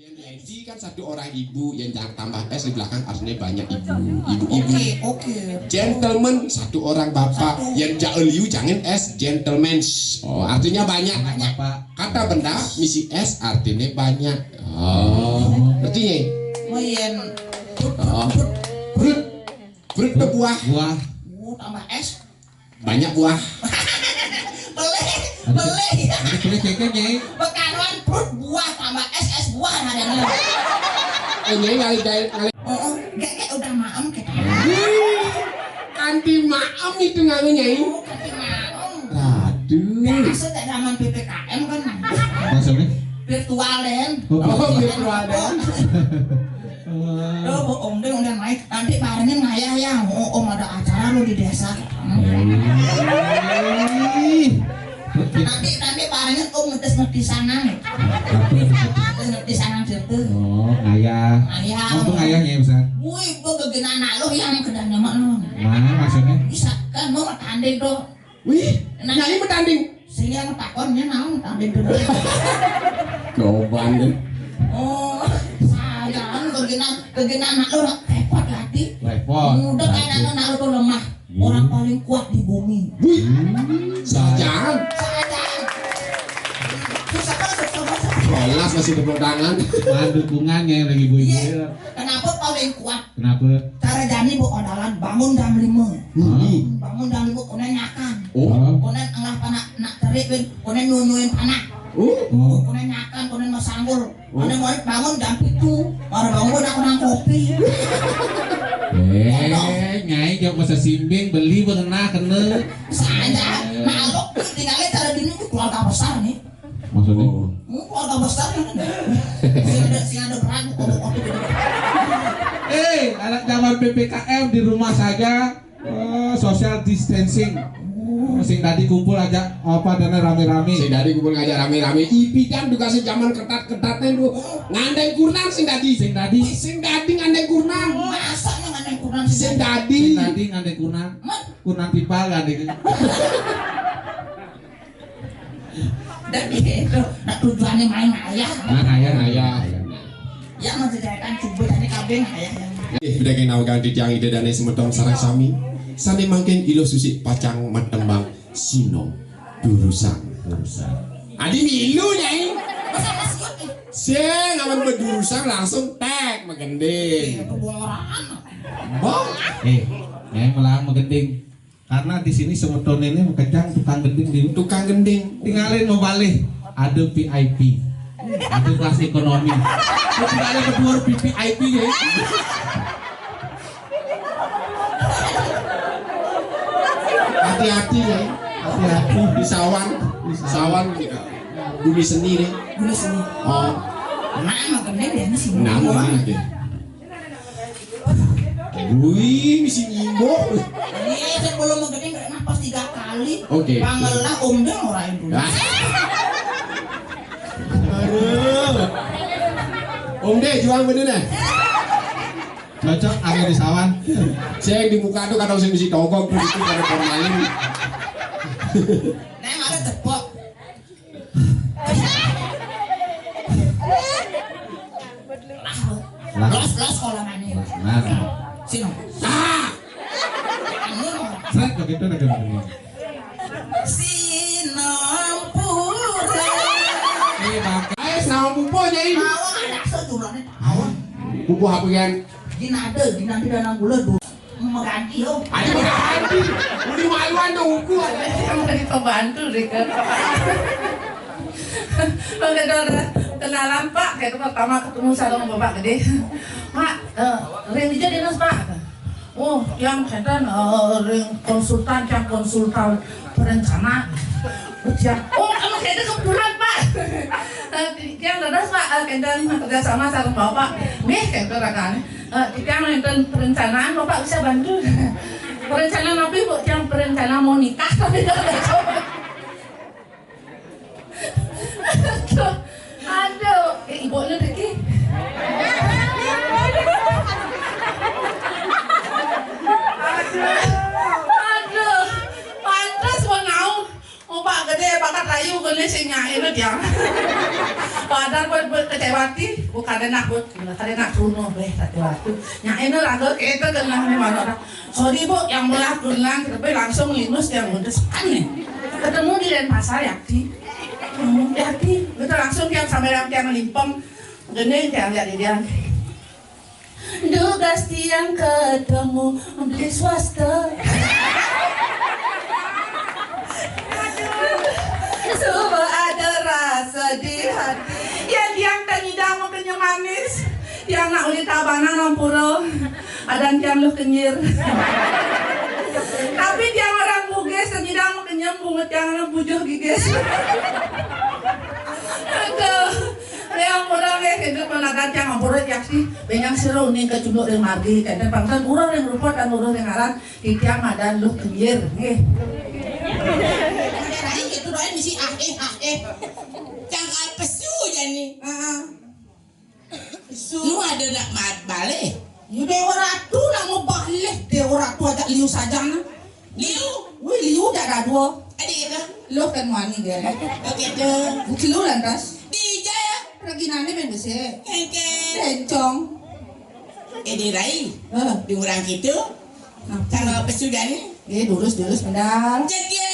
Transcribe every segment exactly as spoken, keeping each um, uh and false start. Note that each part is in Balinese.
Yang lady kan satu orang ibu, yang jangan tambah S di belakang artinya banyak ibu, ibu-ibu. Oke, oke. Gentleman satu orang bapak, satu. Yang jaeliu jangan S, gentleman. Oh, artinya banyak. Banyak. Bapak. Kata benda misi S artinya banyak. Oh, ngerti ya? Oh, iya. Oh. Brut, brut itu buah. Buah. Oh, tambah S. Banyak buah. Pelih, pelih. Ada pelih keke, Nyai. Bekaruan perut buah tambah es, es buah ada nih. Eh, Nyai ngalih jahit, ngalih. Oh, oh, gak, gak, udah maem kita. Kanti maem itu ngaruh, Nyai. Oh, kanti maem. Aduh. Biasa tak zaman P P K M kan. Maksudnya? Virtual, Den. Oh, virtual, Den. Oh, Om Deng udah naik. Nanti barengin ngayah ya. Oh, Om ada acara lo di desa. Ih. Nanti, nanti barengin Om ngetes ngetisanan. Ngetes ngetisanan gitu. Oh, ngayah. Ngayah. Om tuh ngayahnya, Ustaz. Wih, gua gegina anak lo yang kedanya mak lo. Mana maksudnya? Bisa kan mau tanding tuh. Wih, nah, Nyai bertanding. Sing yang takon nya naon tanding dulu. Coba nih. Oh, sayang, kegina, kegina anak lu repot lagi. Repot. Udah kayak anak lu tuh lemah. Iya. Orang paling kuat di bumi. Wih, hmm, sajan. Sajan. Susah banget, susah banget. Kelas masih tepuk tangan. Nah, dukungannya lagi bu ibu. Iya. Kenapa paling kuat? Kenapa? Cara jani bu odalan bangun jam lima. Hmm. Bangun jam lima, konen nyakan. Oh. Konen engah panak nak terik, konen nyunyuin panak. Oh. Konen nyakan, konen masanggul. Oh. Konen mau bangun jam tujuh, baru bangun nak konen kopi. Eh, Nyai jawab masa simbing beli bengena kena. Saja, maklum tinggalnya cara dini keluarga besar nih. Maksudnya? Oh. Hmm, keluarga besar kan? Sing ada, sing ada berang, kok, kok, kok. Eh, anak zaman P P K M di rumah saja, eh, social distancing. Sing tadi kumpul aja apa dana rame-rame. Sing tadi kumpul aja rame-rame. Ipi kan juga sing zaman ketat-ketatnya tuh. Ngandeng kurnan sing tadi. Sing tadi. Sing tadi ngandeng kurnan. Masa ngandeng kurnan sing tadi? Sing tadi ngandeng kurnan. Kurnan pipa ngandeng. Dan itu, nah, tujuannya main ayah. Nah, ayah, ayah. Ya, menceritakan coba tadi kabin ayah. Eh, beda kena ganti tiang ide dan semeton sarang sami. Sami mangkin ilo susi pacang matembang sino durusang. Durusang. Adi milu, Nyai. Masa masih? Sing aman berdurusan langsung tek magending. Iya, kebuaran. Bong. Eh, Nyai malah magending. Karena di sini semeton ini kejang tukang gending di tukang gending. Tinggalin mau balik. Ada V I P. Ada kelas ekonomi. Terus ada kedua V V I P ya. Hati-hati ya. Hati-hati di sawan. Di sawan. Bumi seni nih. Bumi seni. Oh. Nah, magending dia sih. Nah, magending. Wih, misi nyimbok. Iya, sebelum magending napas tiga kali. Oke. Pangelah Om Deng orang itu. Ah. Aduh. Om Deng juang bener deh. Cocok ada di sawan. Saya di muka tuh kadang sing misi togok tuh itu pada formalin. Nah, ada tepok. Lah. Los, los sekolah mana? Nah. Sini. Ah. Seret begitu dah. Sinampura. Eh, Bang. Eh, sama pupuh, Nyai. Awang ada sejumlahnya. Awang. Pupuh apa kan? Gini ada, gini nanti dana gula dulu. Mengganti, yo. Ayo mengganti. Udah maluan dong, hukum. Yang dari pembantu deh, kan. Oke, dah, dah. Kenalan, Pak. Kayak itu pertama ketemu sareng Bapak Gede. Pak, eh, ring dija dinas, Pak. Oh, yang kenten, eh, ring konsultan, yang konsultan perencana. Ujian. Oh, kalau kenten kebetulan, Pak. Eh, yang dadas, Pak, eh, kenten kerja sama sareng Bapak. Nih, kenten rasanya. Eh, titiang nonton perencanaan, Bapak bisa bantu. Perencanaan apa, Bu? Yang perencana mau nikah, tapi nggak ada coba. Aduh, aduh. Eh, ibu lu, Deki. Aduh, aduh. Pantas mau naung. Opak gede, bakat rayu, gede sing nyair dia. Padahal buat, buat kecewati, bukan ada nak buat, bukan ada nak bunuh, beh, kecewati. Yang ini lagu kita kena ni mana dah. Sorry bu, yang mula pulang, tapi langsung linus yang mudes kan nih. Ketemu di Denpasar, Yakti. Hmm, Yakti, kita langsung tiang sampai yang tiang limpeng, gede tiang lihat di dia. Dugas tiang ketemu beli swasta. Suba ada rasa di hati. Ya tiang tanyidang makannya manis. Tiang nak uli tabanan nampura. Adan tiang luh kenyir. Tapi tiang orang Bugis tanyidang makannya bunga tiang anak bujuh gigis. Aduh. Yang murah weh, kena pun ada tiang ampura tiang si. Benyang seru ni ke culuk ring margi, kena pangsan urang ring rupa dan urang ring aran, titiang madan luh kenyir, nggih. Rai gitu doain misi ah eh ah eh. Cangkal pesu jani. Heeh. Pesu. Lu ada nak mat balik? Yu Dewa Ratu nak mau balik Dewa Ratu ajak liu saja nah. Liu. Wih, liu dah ada dua. Adik ke? Lu kan wani dia. Oke tu. Lu lantas. Di ija ya. Pergi nani main besi. Kengkeng. Bencong. Eh, di rai. Eh. Di orang kita. Nah. Kalau pesudah ni. Eh, durus, durus, pedal. Cedia.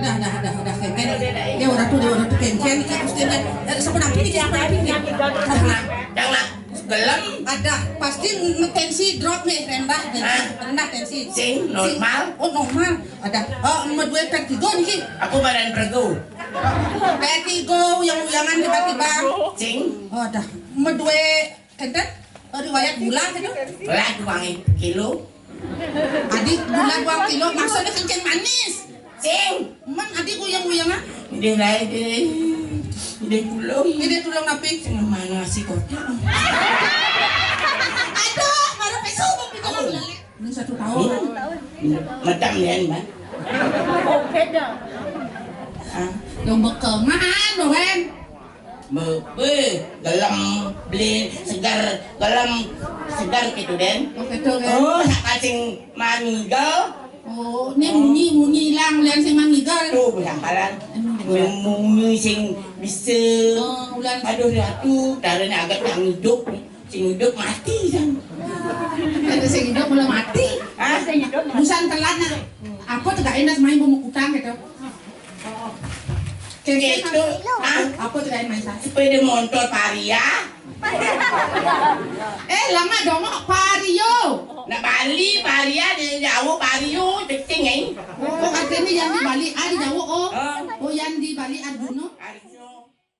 Adah, adah, adah, adah, kengken. Dia orang tu, dia orang tu kengken, Gusti, dia. Eh, siapa nak pergi, siapa nak pergi? Jangan, jangan. Gelem. Adah, pasti tensi drop nih, rendah tensi. Hah? Rendah tensi. Sing, normal. Oh, normal. Adah. Oh, medue vertigo nih. Aku badan pergu. Vertigo yang uyangan tiba-tiba. Sing. Oh, adah. Medue kenten. Oh, riwayat gula gitu. Berat wangi kilo. Adik gula dua kilo, maksudnya kencing manis. Sing. Man, adik uyang-uyang ah. Ide lain deh. Ide tulung. Ide tulung napi? Sing mana si kota? Aduh, baru pesu bang di tengah belakang. Ini satu tahun. Madam ya, Mbak. Oke dah. Ah. Yang bekengan, Wen. Bebe, gelem beli segar, gelem segar gitu, Den. Oh, gitu, Den. Oh, sak kasing mangigal. Oh, ni munyi, munyi ilang, lian sing mangigal. Tuh, berangkalan. Munyi sing bisa. Oh, ulan. Aduh, ratu, darahnya agak tak hidup. Sing hidup mati, kan. Ada sing hidup belum mati. Hah? Sing hidup mati. Busan telat, nah. Apa tegak enak main bumukutang gitu. Gitu. Hah? Apa tuh kayak main sasi? Sepeda motor Varia. Eh, lama dong, Mak. Vario. Nak Bali, Varia, di Jawa, Vario, cecing, eh. Oh, artinya yang di Bali, ah, di Jawa, oh. Oh. Oh, yang di Bali, Arjuna. Arjuna.